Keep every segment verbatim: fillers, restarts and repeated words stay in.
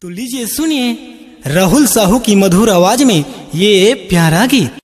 तो लीजिए सुनिए राहुल साहू की मधुर आवाज में ये प्यारा गीत।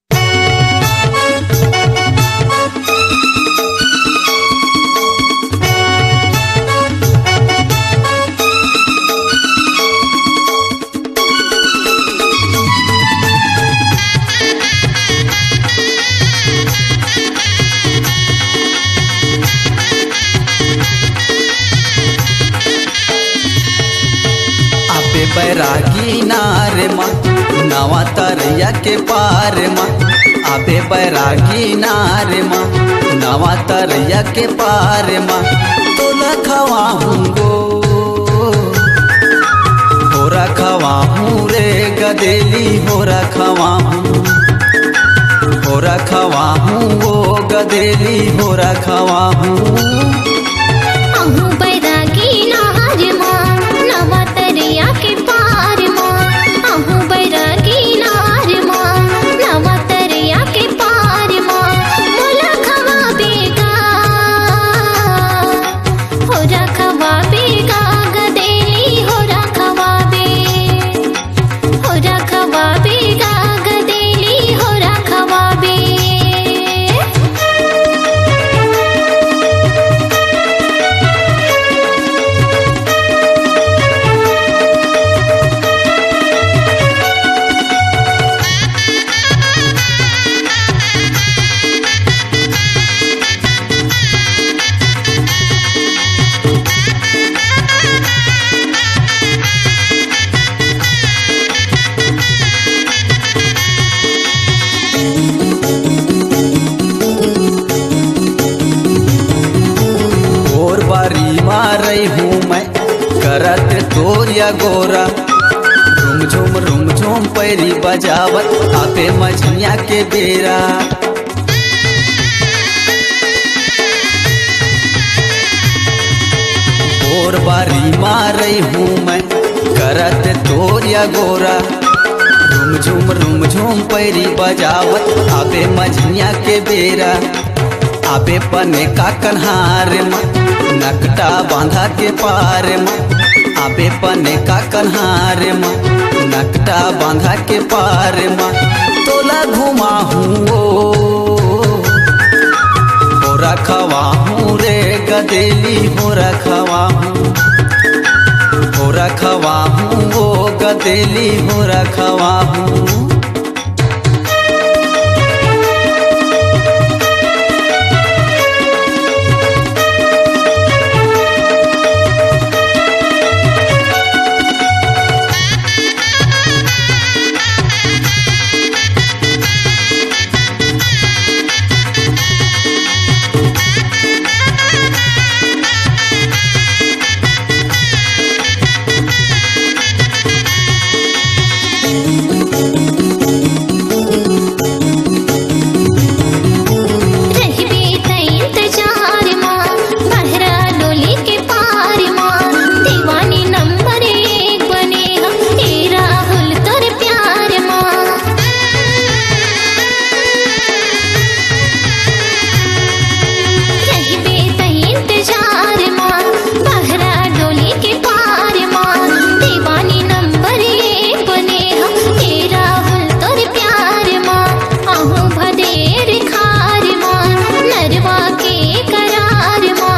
आबे बैरागी नार मा, नवा तरैया के पार मा। आबे बैरागी नार मा, नवा तरैया के पार मा। तोला खवाहूँ गो, होरा खवाहूँ रे गदेली, होरा खवाहूँ। होरा खवाहूँ ओ गदेली, होरा खवाहूँ। अहूँ बैरागी नार मा, नवा तरिया के पार मा। अहूँ बैरागी नार मा, नवा तरिया के पार मा। मोला खवाबे गा, होरा खवाबे गा गदेली, होरा खवाबे। होरा खवाबे गा गदेली, होरा खवाबे। भोर बारी मा रहिहूँ मैं, करत तोर अगोरा। रुमझुम रुमझुम पैरी बजावत, आबे मझिया के बेरा। भोर बारी मा रहिहूँ मैं, करत तोर अगोरा। रुमझुम रुमझुम पैरी बजावत, आबे मझिया के बेरा। आबे पने का कन्हार मा, नकटा बांधा के पार मा। आबे पने का कन्हार मा, नकटा बांधा के पार मा। तोला घुमाहूँ ओ, होरा खवाहूँ रे गदेली, होरा खवाहूँ। होरा खवाहूँ ओ गदेली, होरा खवाहूँ। रहिबे त इंतजार मा, बहरा डोली के पार मा, दीवानी नंबर एक बने हम, ए राहुल तोर प्यार मा। रहिबे त इंतजार मा, बहरा डोली के पार मा, दीवानी नंबर एक बने हम, ए राहुल तोर प्यार मा। अहूँ भदेर खार मा, नरवा के करार मा।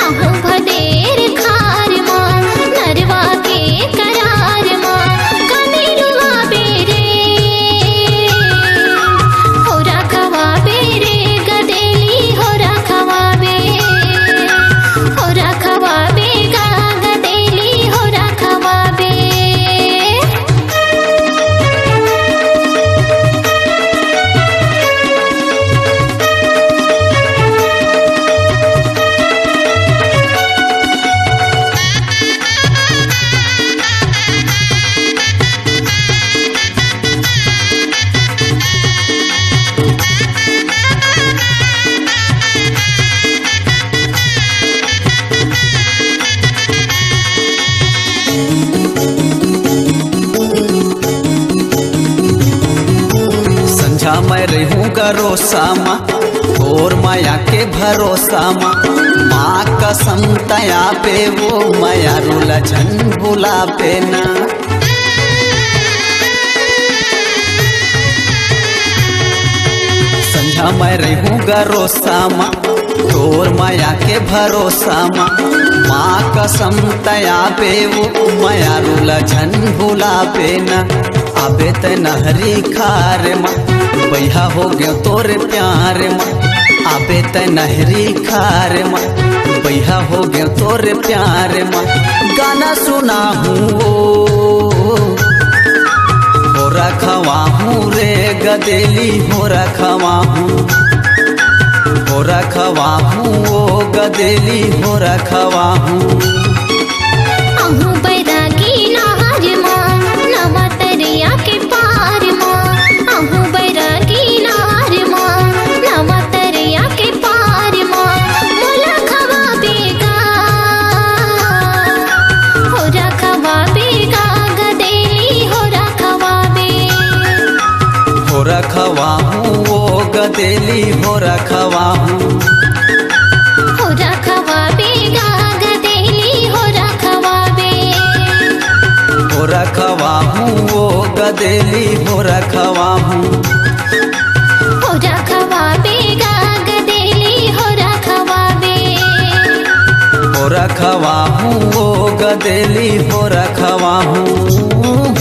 अहूँ भदेर खार मा, नरवा के करार मा। कमी रुआ बेरे, होरा खवाबे रे गदेली, होरा खवाबे। होरा खवाबे गा गदेली, होरा खवाबे। संझा मैं रहूं गरोसा मा, तोर मया के भरोसा मा। माँ कसम तया पे वो मया रोला झन भुला पे ना। मैं रहूं गरोसा मा, तोर मया के भरोसा मा। माँ कसम तया पे वो मयारू ला झन भुला पे ना। अबे तै नहरी खार मा, बइहा हो गयो तोरे प्यार मा। अबे तै नहरी खार मा, बइहा हो गयो तोरे प्यार मा। गाना सुना हूँ ओ, हो रखवा हूँ रे गदेली, हो रखवा हूँ, हो रखवा हूँ ओ गदेली, हो रखवा हूँ। अहूँ बैरागी नहर मा, नवा तरिया के पार मा। अहूँ बैरागी नहर मा, नवा तरिया के पार मा। मोला खवा बेगा, हो रखवा बेगा गदेली, हो रखवा बे। हो रखवा हूँ ओ गदेली, हो रखवा हूँ। हो रखवा बेगा गदेली, हो रखवा बे। हो रखवा हूँ ओ गदेली, हो रखवा हूँ। हो रखवा बेगा गदेली, हो रखवा बे। हो रखवा हूँ ओ गदेली, हो रखवा हूँ।